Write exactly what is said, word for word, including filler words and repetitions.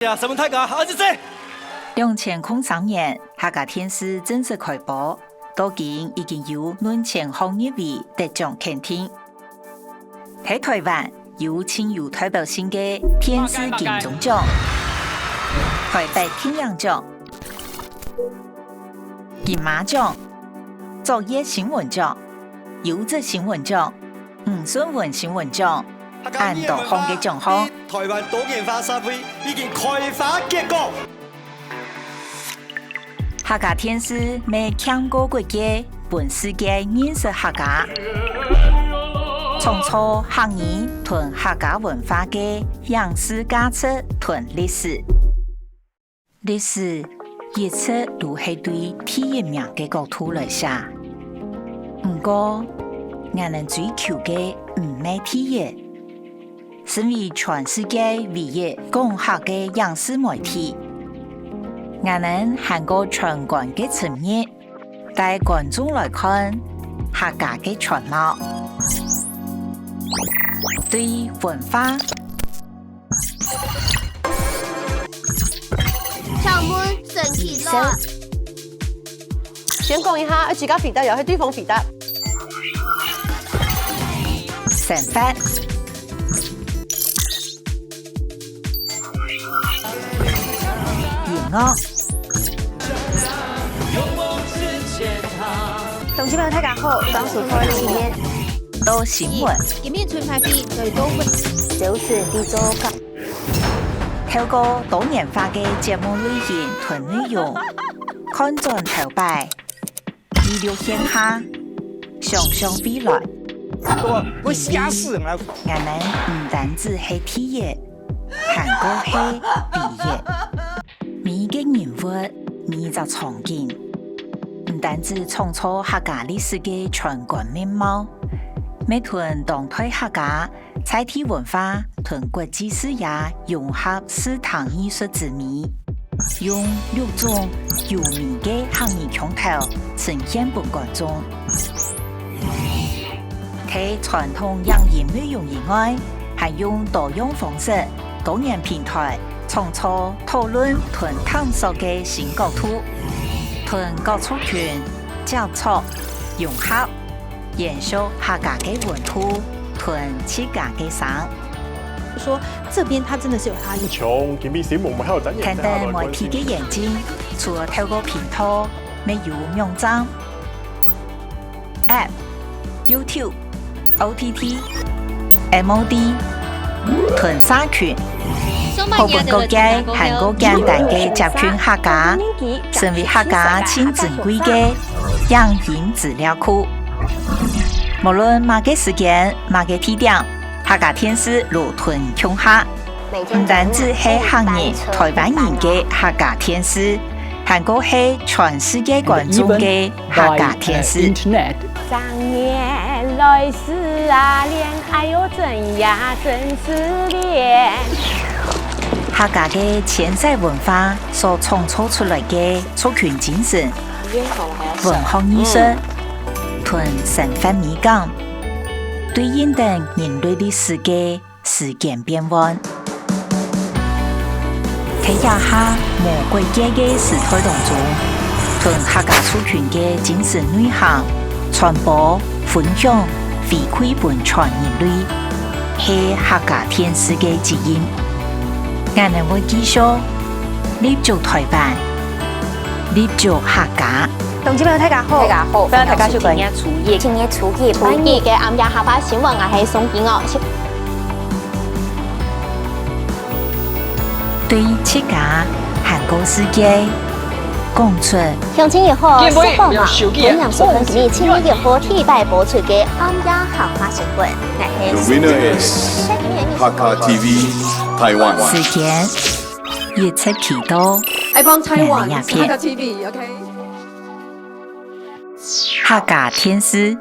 呀，承蒙大家，阿姊姊。兩千空三年，客家電視正式開播，到今已經有兩千項入圍得獎肯定。在台灣有盡有代表性个電視金鐘獎、台北電影獎、金馬獎、卓越新聞獎、優質新聞獎、吳順文新聞獎，恁多項个獎項。台灣多元化社會已經開花結果。客家電視乜行過國際，分世界認識客家，創造客語同客家文化个影視價值同歷史。歷史一直都係對第一名个角度來寫。毋過，𠊎等追求个毋係第一， 身為全世界唯一講客个影視媒體，𠊎等還過全觀个層面，帶觀眾來看客家个全貌。對文化、請問，神奇了。先講一下，自家回答，抑係對方回答？生活、音樂、同志朋友，大家好，我是Florence。到新聞，今日春派飛，最多會就是地州港。透過多元化个節目類型同內容，看轉頭擺， 記錄現下，想像未來。我嚇死人了！𠊎等毋單止係第一，還過係唯一。每一個人物，每一隻場景，毋單止創造客家歷史个全觀面貌，乜同當代客家 在地文化同國際視野融合視聽藝術之美，用六種優美个客語腔調呈現分觀眾。在傳統影音內容以外，還用多樣方式、多元平台創造討論同探索个新角度，同各族群接觸、融合， 延續客家个溫度同自家个聲。說這邊它真的是有它的。從今晡日新聞，我們還有展演，等等媒體个眼睛，除了透過頻道，乜有網站、App、YouTube、OTT、MOD、同社群，好分各界還過簡單个接近客家，成為客家盡珍貴个 影音資料庫。無論麼个時間、麼个地點，客家電視摎同共下，毋單止係客人、臺灣人个客家電視，還過係全世界觀眾个客家電視。常年來世啊，戀愛又怎樣，真失戀。客家个遷徙文化所創造出來个族群精神、 文學藝術同生活美感，對應等人類歷史个時間變換。在這下無國界个時代當中，同客家族群个精神內涵傳播、分享、回饋分全人類，係客家電視个責任。𠊎等會繼續立足臺灣， 立足客家。同志朋友，大家好。大家好，歡迎大家收看。今日初一，今日初一，初一个暗夜客話新聞，𠊎係宋金哦。對自家還過世界講出。鄉親也好，食飽嘛，歡迎收看今日七月一號第一擺播出个暗夜客話新聞。The winner is Hakka T V Taiwan。時間 一直提到 I found Taiwan，原來也騙。Hakka T V，OK。客家電視，